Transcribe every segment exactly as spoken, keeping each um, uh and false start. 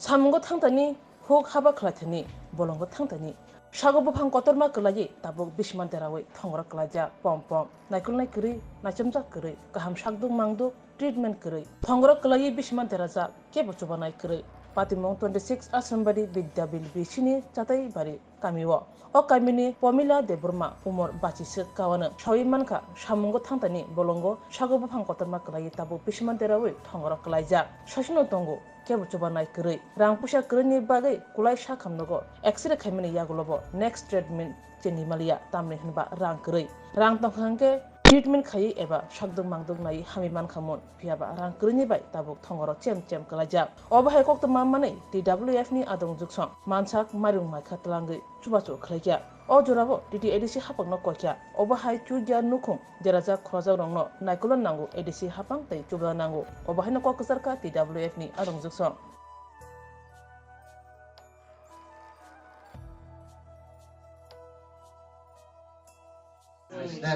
Samungo thangtani, huk haba khlaithani, bolongo thangtani. Sago buphang kotorma kwlaiwi tabuk bisma derawi thongorok kwlaijak pom pom. Naikolnai kwrwi, naichamjak kwrwi, kaham sakduk mangduk, treatment kwrwi. Thongorok kwlaiwi bisma derajak, kebo chubanai kwrwi. Patimung twenty six Asrambari Bidyabil bisini chatai bari kamio. O kamini Pomila Debbarma umor bachiswk kawanw. Sawi mankha, samungo thangtani bolongo sago buphang kotorma kwlaiwi tabuk bisma derawi thongorok kwlaijak. Sasino tongo, kebo chubanai kwrwi. Rang puisa kwrwini bagwi kulai sakhamnogo X-ray khaimani yagulobo next treatment chengwi maliya, tamni hwnba rang kwrwi. Rang tongkha hwnkhe treatment khaiwi eba sakduk mangduk naiwi hamwi mankha mun. Phiyaba rang kwrwini bai tabuk thongorok chem chem kwlaijak. Obo hai koktwma manwi T W F ni adong juksong mansak mairung maikha twlangwi chubachu khlaikha. O jorabo T T A D C hapangno koikha. Obo hai chukya nukhung derajak khorajak rokno naikolo nango A D C hapang tei chubla nango. Obo haino kok kwcharkha T W F ni adong juksong.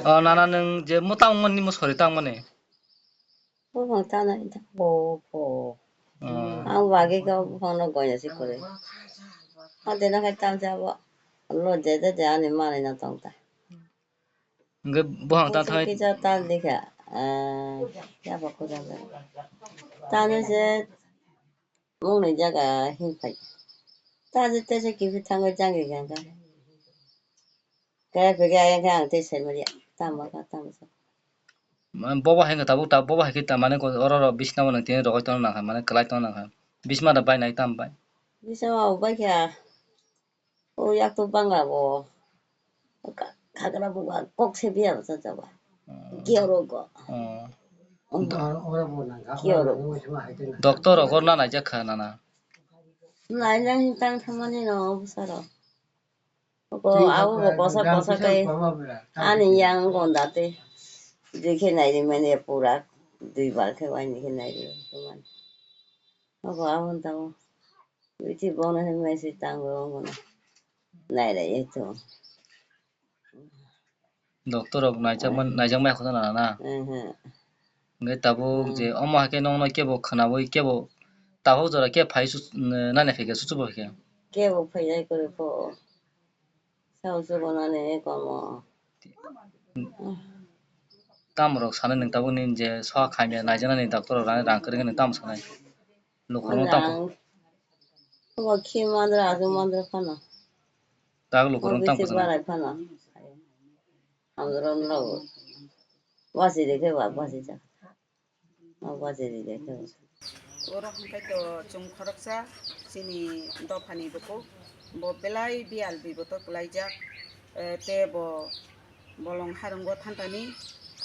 O nana, nwng je mo tamo ni mo sori tamo ni? Buphang tanai da. Bo, bo. Hmm. Ang bagwi khe buphang no goya si kwrwi. Ate na khai tam jabo. Lo je je je ani manwi no tong ta. Hwnkhe buphang ta thai. Kisa ta dikha. Ah, ya ba ko ja ja. Ta ne se mung ni jaga hin phai. Ta je te se kibi thangwi jangwi jang ka. Kaya pege ayang khe ang tei sai manya. Tamo kha, tamo sa. Man, bobo hai khe tabuk, tabuk, bobo hai khe ta, mane ko oro ro bisna bo nang tini rogoi tong nang kha, mane kwlai tong nang kha. Bisma da bai nai tam bai. Bisma bo bai kha. O yak to banga bo. Ka-, khakra bo ba kok se biya sa sa ba. Hmm. Kioro go. Hmm. Kioro. Doctor rok na nai jak kha nana. Nai nai tang thamani no saro. Ko abo bo kosa kosa kai ani yang gonda te. Dui khe nai ri mani pura dui bar khe wai ni khe nai ri mani. Ko abo tamo. Bithi bono he mesi tango bono. Nai ri to. Doctor rok naijak man, naijak maya khotana na. Mhm. Hwnkhe tabuk je omo hai khe nokno kebo khwnawi kebo tabuk jora khe phai su, nani phaikhe susu bo khe. Kebo phai jai kwrwi pho. Sao subo nani komo. Tamo rok sanai nwng tabuk nini je soha khaimya naijaknani doctor rok rang kwrwi hwnwi tamo sanai. Lukurok tamo. Omo khi mandra, ajo mandra phano. Tak lukurok tamo sanai. Barai phano. Amjorok no wasi rikhe ba basi ja. Wasi rikhe. Oro hwnkhe to chwng khoroksa chini dophani bukhuk, bo belai biyal biboto kwlaijak, eh, tei bo bolong harwngo thantani,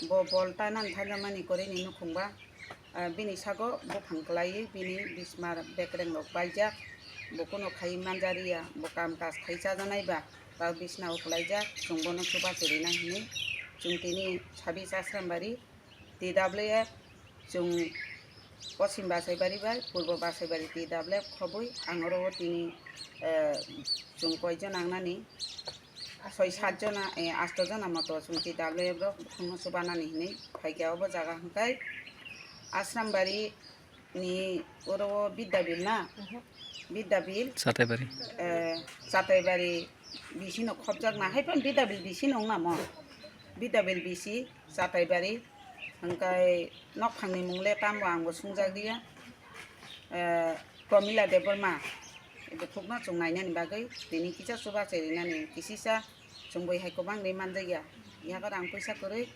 bo bol ta nang thanjakmani kwrwini nukhung ba, eh, bini sago buphang kwlaiwi bini bismar bekreng rok baijak, bo kuno khai manjariya, bo kam kaj khai chajaknai ba, ta bisna o kwlaijak, chwng bono chubachu rina hinwi chwng tini sabis Asrambari, T W F, chwng Poschim Basaibari bai Purbo Basaibari T W F khobwi ang oro o tini, eh, chwng koijon nangnani, soi sat jona, eh, asto jona moto chwng T W F rok thwngno chubanani hinwi phaikha obo jaga hwnkhe Asrambari ni oro o Bidyabil na? Mhm. Bidyabil. Chataibari. Eh, Chataibari bisino khopjakna. Hai phano Bidyabil bisino wngna mo? Bidyabil bisi, Chataibari. Hwnkhe nokphangni mung le tamo ang bo sungjakliya. Eh, Promila Debbarma. Bukhukno chwng nainani bagwi tini kisa chubachu rinani kisisa chwng bui hai kwbangni manjakya. Yago rang puisa kwrwi,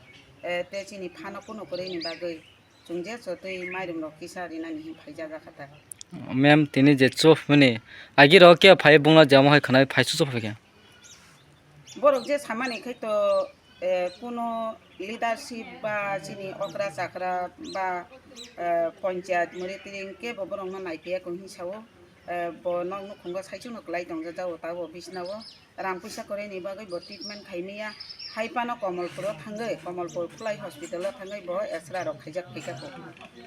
eh, tei chini phano kunu kwrwini bagwi. Chwng je chotwi mairum rok kisa rinani hin phaijak kha ta. Ma'am, tini je chup mani agi rok khe phai bungla jamo hai khwnai phai chup phai khe. Borok je samani khai to, eh, kuno leadership ba chini okra chakra ba, eh, panchayat muri tiring kebo borok no naipiya ko hin sao. Eh, bo nok nukhungo saichung no kwlai tongjago tabo bisna o. Rang puisa kwrwini bagwi bo treatment khaimaya. Hai phano Komolpuro thangwi, Komolpur Khulai Hospital o thangwi bo X-ray rok khaijak phaikha kho.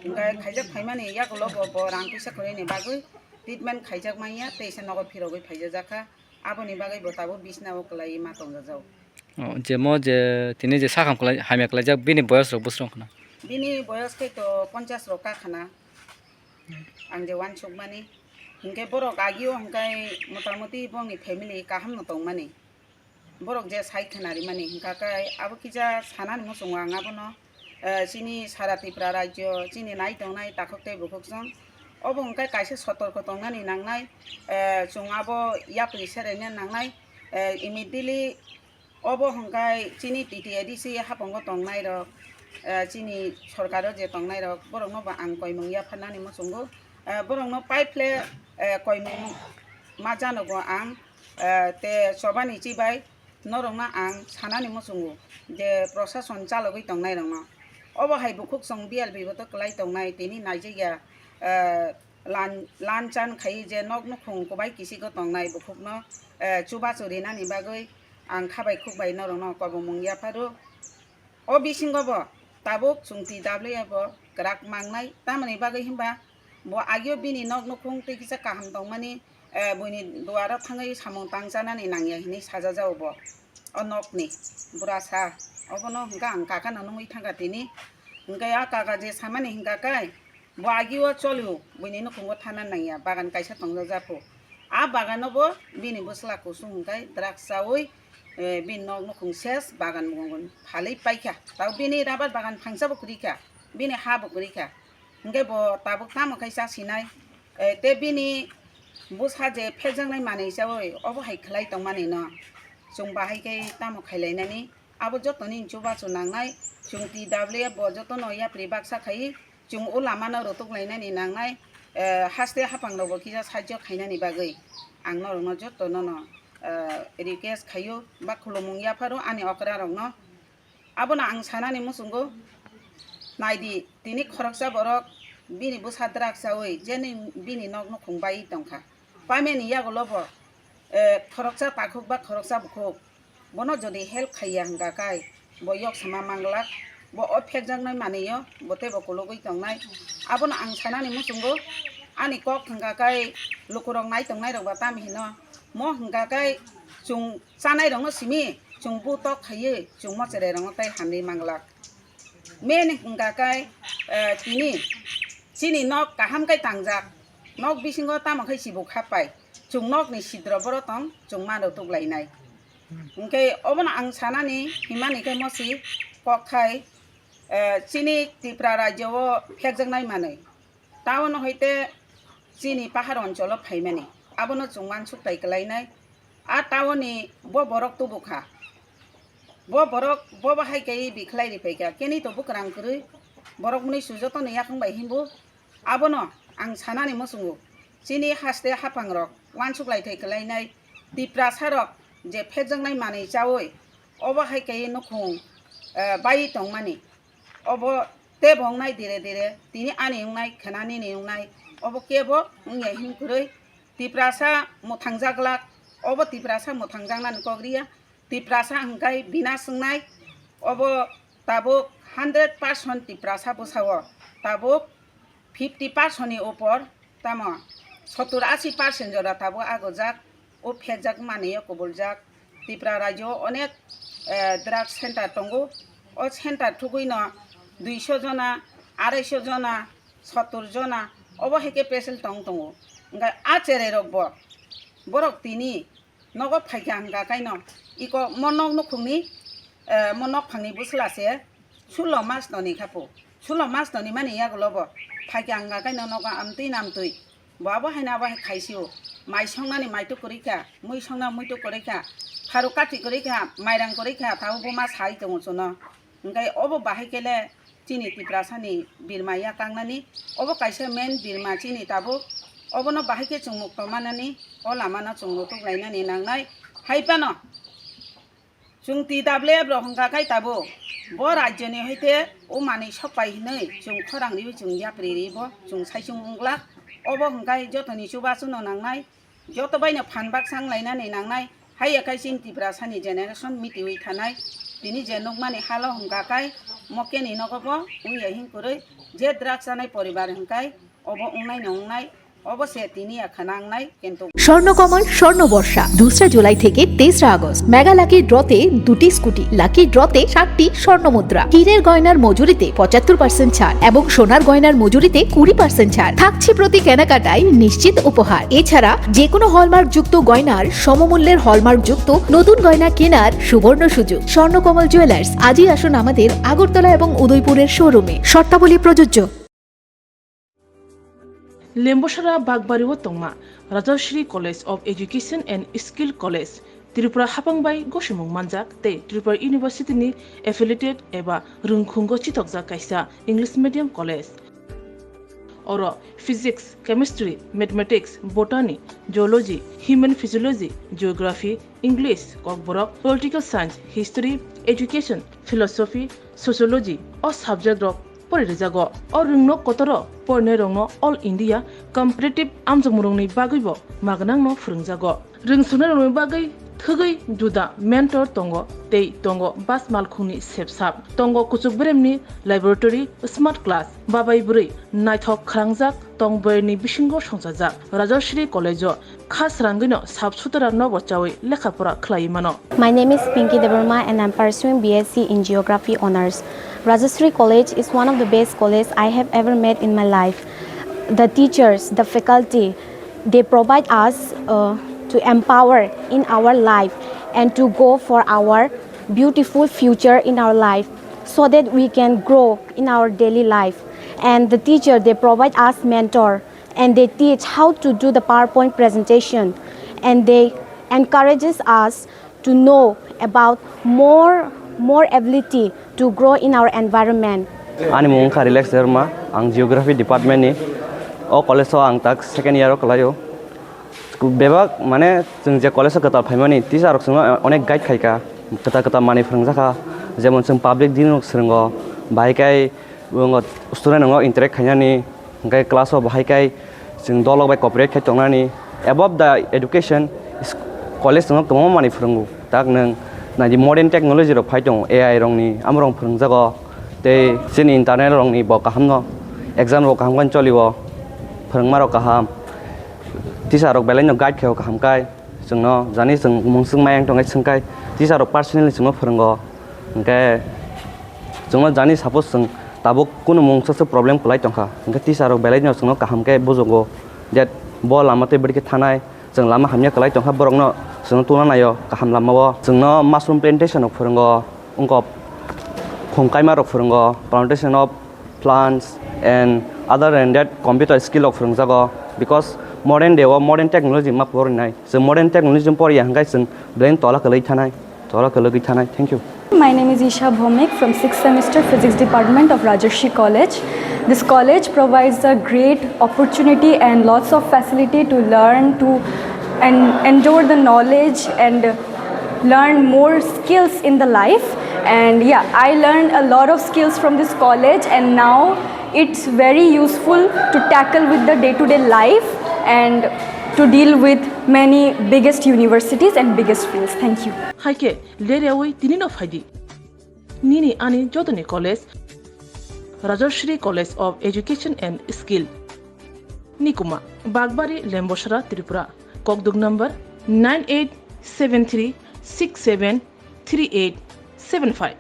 Hwnkhe khaijak phaimani yagulo bo, bo rang puisa kwrwini bagwi treatment khaijak manya, teisa nogo phirogwi phaijajak kha. Aboni bagwi bo tabuk bisna o kwlaiwi ma tongjajago. O, je mo je tini je sakham kwlai, hamya kwlaijak, bini boyos rok bwswk wngkha na? Bini boyos khe to ponchas rok ka khana. Ang je uansukmani, Hinkhe borok agio hinkhe motamoti bongni family kahamno tongmani. Borok je sai khwnarimani hinkha khe abo kisa sanani muchungo ang abono, eh, chini sara Tripura rajyo, chini nai tongnai takhuk tei bukhuk chwng. Obo hinkhe kaisa sotorko tongnani nangnai, eh, chwng abo yapri seraina nangnai, eh, immediately Obo hwnkhe chini T T A D C haphango tongnairok, eh, chini sorkaro je tongnairok, borokno bo ang koimung yapharnani muchungo. Eh, borokno paiphle, eh, koimung ma janogo ang, eh, te chobani chibai norokno ang sanani muchungo je prosason chalogwi tongnairokno. Obo hai bukhuk chwng B L B bo to kwlai tongnai, tini naijakya, eh, lan, lan chan khai je nok nukhung kwbai kisigo tongnai bukhukno, eh, chubachu rinani bagwi ang khabai khukbai norokno kobomung yapharo. O bisingo bo tabuk chwng T W F bo kwrak mangnai, tamoni bagwi hwnba bo agio bini nok nukhung tei kisa kaham tongmani, eh, buini duaro thangwi samung tangchanani nangya hinwi sajajao bo. O nokni burasa obono hwnkha ang kakano nungwi thangkha tini, hwnkhe a kaka je samani hwnkha khe, Bo agio cholio buini nukhungo thana nangya, bagan kaisa tongjak japho. A bagano bo bini bwsla kusung hwnkhe drugs chaui, eh, bini nok nukhung ses bagan bungun phalwi paikha. Tao bini rabar bagan phangsa bo kwrwi kha, bini ha bo kwrwi kha. Hwnkhe bo tabuk tamo khai cha sinai, eh, te bini bwsa je phekjaknai manwi chaui obo hai khlai tongmani no chwng bahai khe tamo khailainani. Abo jotoni chubachu nangnai, chwng T W F bo jotono yapri baksa khai, chwng o lamano rotok lainani nangnai, eh, haste haphangrokbo kisa sahajyo khainani bagwi ang norokno jotono no, eh, request khaio ba khulumung yapharo ani okrarokno. Abono ang sanani muchungo, naidi, tini khoroksa borok bini bwsa drugs chaui jeni bini nok nukhung bai tongkha. Paimani yagulo bo, eh, khoroksa takhuk ba khoroksa bukhuk, bono jodi help khaiya hwnkha khe bo yok sama manglak, bo o phekjaknai manwi o bo teibo kologwi tongnai. Abono ang sanani muchungo ani kok hwnkha khe lukurok nai tongnairok ba tam hino, mo hwnkha khe chwng chanairokno simi chwng bu tok khaiwi chwng mo cherairokno tei hamri manglak. Main hwnkha khe, eh, tini chini nok kaham khe tangjak, nok bisingo tamo khe chibuk hapai, chwng nokni sidro boro tong, chwng mano tuklainai. Hwnkhe obono ang sanani himani khe mosi kok khai, eh, chini Tripura rajyo o phekjaknai manwi. Town hoite chini pahar oncholo phaimani, abono chwng uansuk tai kwlainai. A town ni bo borok tubukha, bo borok bo bahai khe bikhlai riphaikha, keni to bwkrang kwrwi, borok mwnwi su jotono yakung bai himbu. Abono ang sanani muchungo, chini haste haphangrok uansuk lai thai kwlainai, Tiprasa rok je phekjaknai manwi chaui, obo hai khe nukhung, eh, bai tongmani. Obo tei bo wngnai dire dire, tini ani wngnai, khena nini wngnai, obo kebo wngya him kwrwi. Tiprasa mwthangjaglak, obo Tiprasa mwthangjaknani kok riya. Tiprasa hwnkhe bina swngnai, obo tabuk hundred percent Tiprasa bwsao tabuk fifty percent ni upor, tamo sottur ashi percent jora tabuk agojak, o phekjak manwi o kubuljak. Tripura rajyo o onek, eh, drug center tongo. O center thugwino duiso jona, araisho jona, sottur jona obo hai khe pesel tong tongo. Hwnkhe a cherai rok bo, borok tini nogo phaikha hwnkha kaino iko mo nok nukhungni, eh, mo nok phangni bwsla se sulo mas toni khapo. Sulo mas toni mani yagulo bo phaikha hwnkha kaino nogo amtwi namtwi. Bo abo haino abo hai khaisio. Mai songnani maituk kwrwi kha, mui songna muituk kwrwi kha, pharu kati kwrwi kha, mairang kwrwi kha, tabo buma sai tongo chuno. Hwnkhe obo bahai khe le chini Tiprasani birma yakangnani, obo kaisa main birma chini tabuk. Obono bahai khe chwng mukto manani, o lamano chwng nutuk lainani nangnai. Hai phano chwng T W F rok hwnkha khai tabuk bo rajyoni hoite o manwi sokpai hinwi chwng khorang riwi chwng yapri ribo chwng saichung wnglak. Obo hwnkha jotoni chubachuno nangnai. Joto baino phan baksa wnglainani nangnai, hai ya khai chini Tiprasani generation mitiwi thanai. Tini je nukmani halo hwnkha khai, mo keni nogo bo wngya hing kwrwi, je drugs chanai poribar hwnkha khai, obo wngnaino wngnai. অবশ্যই তিনি এখন আংনাই কিন্তু স্বর্ণকমল স্বর্ণ বর্ষা দুসরা জুলাই থেকে তেসরা August. Mega lucky ড্রতে দুটি স্কুটি, লাকি ড্রতে সাতটি স্বর্ণ মুদ্রা। হীরের গয়নার মজুরিতে পঁচাত্তর পার্সেন্ট ছাড় এবং সোনার গয়নার মজুরিতে কুড়ি পার্সেন্ট ছাড় থাকছে প্রতি কেনাকাটায় নিশ্চিত উপহার। এছাড়া যে কোনো হলমার্ক যুক্ত গয়নার সমমূল্যের হলমার্ক যুক্ত নতুন গয়না কেনার সুবর্ণ সুযোগ। স্বর্ণকমল জুয়েলার্স, আজই আসুন আমাদের আগরতলা এবং উদয়পুরের শোরুমে। শর্তাবলী প্রযোজ্য। Lembosara Bagbari o tongma Rajashri College of Education and Skill College, Tripura hapang bai gosimung manjak tei Tripura University ni affiliated eba rwngkhungo chitokjak kaisa English medium college. Oro Physics, Chemistry, Mathematics, Botany, Zoology, Human Physiology, Geography, English, Kokborok, Political Science, History, Education, Philosophy, Sociology o subject rok pori rijago. O rwngno kotoro porinai rokno All India Competitive amjokmung rokni bagwi bo magnangno phwrwngjago. Rwngsuknai rokni bagwi thwgwi juda mentor tongo tei tongo bas malkhungni sepsap. Tongo kuchuk beremni laboratory, smart class, babai bwrwi naithok khwrangjak tong bwrwini bisingo songchajak. Rajashri College o kha srangwino sap sutra nobo chawi lekha pora khlaiwi mano. My name is Pinky Debbarma and I'm pursuing B S C in Geography Honours. Rajashri College is one of the best colleges I have ever met in my life. The teachers, the faculty, they provide us uh, to empower in our life and to go for our beautiful future in our life so that we can grow in our daily life. And the teacher, they provide us mentor and they teach how to do the PowerPoint presentation and they encourages us to know about more more ability to grow in our environment. Ani mung wngkha Relax Debbarma, ang Geography Department ni. O college o ang tak second year o kwlaio. Bebak mane chwng je college o kwtal phaimani teacher rok chwngno onek guide khaikha, kwtal kwtal manwi phwrwngjakha, jemon chwng public din rok swrwngo, bahai khe student rokno interact khainani, hwnkhe class o bahai khe chwng dolok bai cooperate khai tongnani. Above the education, college no kwbangma manwi phwrwngo. Tak nwng naidi modern technology rok phai tongo, A I rokni, amorok phwrwngjago. Tei chini internal rokni bo kahamno, exam rok kaham khe cholio, phwrwngma rok kaham. Teacher rok belai no guide khaio kaham khai. Chwngno jani chwng mungswk mayang tongkhe swngkhai teacher rok personally chwngno phwrwngo. Hwnkhe chwngno jani suppose chwng tabuk kunu mungsa se problem kwlai tongkha, hwnkhe teacher rok belai no chwngno kaham khe bujugo, that bo lama tei bwrwi khe thanai, chwng lama hamya kwlai tongkha, borokno chwngno tuna naio kaham lamao. Chwngno mushroom plantation rok phwrwngo, wngkok khum kaima rok phwrwngo, plantation of plants and other than that computer skill rok phwrwngjago, because modern day o modern technology ma porinai. Chwng modern technology poriya hwnkhe chwng belai tola kwlwi thanai, tola kwlwi thanai. Thank you. My name is Isha Bhomik from sixth semester Physics Department of Rajarshi College. This college provides a great opportunity and lots of facility to learn, to and endure the knowledge and learn more skills in the life. And yeah, I learned a lot of skills from this college, and now it's very useful to tackle with the day-to-day life and to deal with many biggest universities and biggest fields. Thank you. Hai khe leryawi tini no phaidi. Nini ani jotoni college, Rajashri College of Education and Skill, Nikuma, Bagbari, Lembosara, Tripura. Kokduk number nine eight seven three six seven three eight seven five.